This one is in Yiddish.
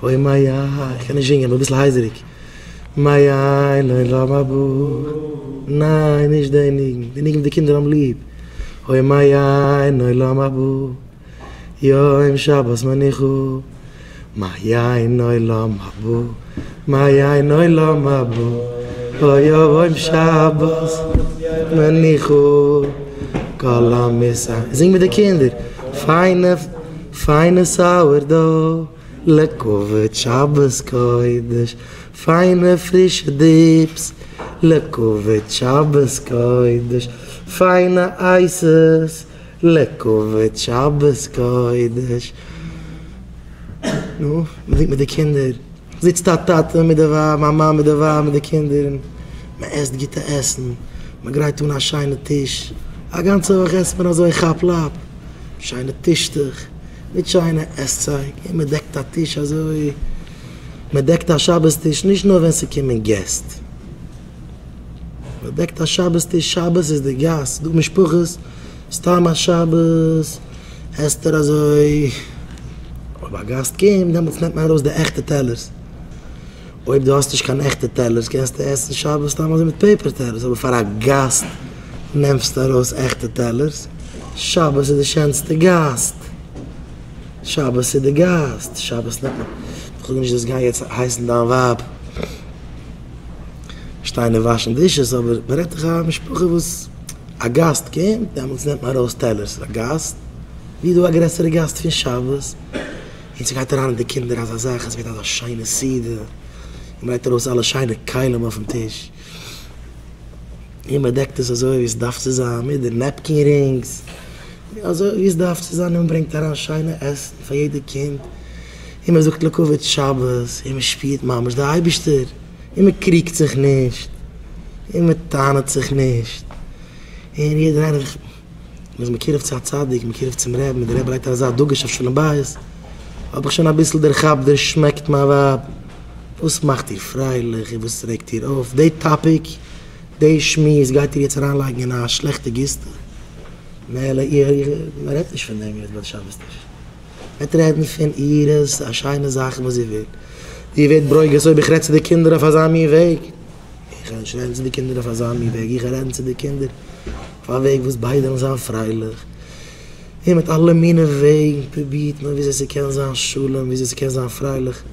אוי מיי איך קען נישט זינגען, כ'בין אביסל הייזעריג. מעין עולם הבא, ניין נישט די ניגון, די ניגון וואס די קינדער האבן ליב, אוי מעין עולם הבא, יום שבת מנוחה, מעין עולם הבא, מעין עולם הבא, אוי יום שבת מנוחה, כל המסע, זינג מיט די קינדער, פיינע פיינע סאוער דאו. לכבוד שבת קודש, פיינע פרישע דיפס, לכבוד שבת קודש, פיינע אייסעס, לכבוד שבת קודש. נו, מען זינגט מיט די קינדער, זיצט א טאטע מיט די ווייב, א מאן מיט די ווייב מיט די קינדער, און מען עסט גוטע עסן, מען גרייט אן א שיינע טיש, א גאנצע וואך עסט מען אזוי כאפ לאפ, שיינע טישטוך. מיט שיינע עסצייג, און מען דעקט א טיש אזוי, מען דעקט א שבת טיש נישט נאר ווען ס'קומען געסט, מען דעקט א שבת טיש, שבת איז די גאסט, ס'דא משפחות סתם א שבת עסט ער אזוי, אויב א גאסט קומט דעמאלטס נעמט מען ארויס די עכטע טעלערס, אויב דו האסט נישט קיין עכטע טעלערס קענסטו עסן שבת סתם אזוי מיט paper טעלערס, אבער פאר א גאסט נעמסטו ארויס עכטע טעלערס, שבת איז די שענסטע גאסט, שבת איז די גאסט, שבת נעמט מען, איך זאג נישט זאלסט גיין יעצט הייסן דיין ווייב שטיין און וואשן dishes, אבער מען רעדט דאך א משפחה וואס א גאסט קומט דעמאלטס נעמט מען ארויס טעלערס, א גאסט? ווי איז דא א גרעסערע גאסט פון שבת? און ס'גייט אריין אין די קינדער אזא זאך, עס ווערט אזא שיינע סעודה, און מ'לייגט ארויס אלע שיינע כלים אויפן טיש, און מ'דעקט עס אזוי ווי עס דארף צו זיין, מיט די napkin rings, אזוי ווי עס דארף צו זיין, און מ'ברענגט אריין שיינע עסן פאר יעדע קינד, און מ'זאגט לכבוד שבת, און מ'שפירט ממש די אייבערשטער, און מ'קריגט זיך נישט, און מ'טענה'ט זיך נישט, און יעדער איינער. מען איז מקורב צו א צדיק, מקורב צום רעבן, און דער רבי לייגט אזא דגוש אויף שלום בית, האב איך שוין אביסל דערכאפט, דערשמעקט מיין ווייב, וואס מאכט איר פרייליך און וואס רעגט איר אויף, די topic, די שמועס גייט איר יעצט אריינלייגן אין א שלעכטע גיסטע, מילא איך, מען רעדט נישט פון דעם יעצט ביי די שבת טיש, מען וועט רעדן פון אירע א שיינע זאכן וואס זי וויל, זי ווערט ברוגז אויב איך רעד צו די קינדער אויף אזא מין וועג. איך גיי נישט רעדן צו די קינדער אויף אזא מין וועג, איך גיי רעדן צו די קינדער אויף א וועג וואס ביידע וועלן זיין פרייליך, און מיט אלע מיני וועגן פרובירט מען וויאזוי ס'קען זיין שלום, וויאזוי ס'קען זיין פרייליך.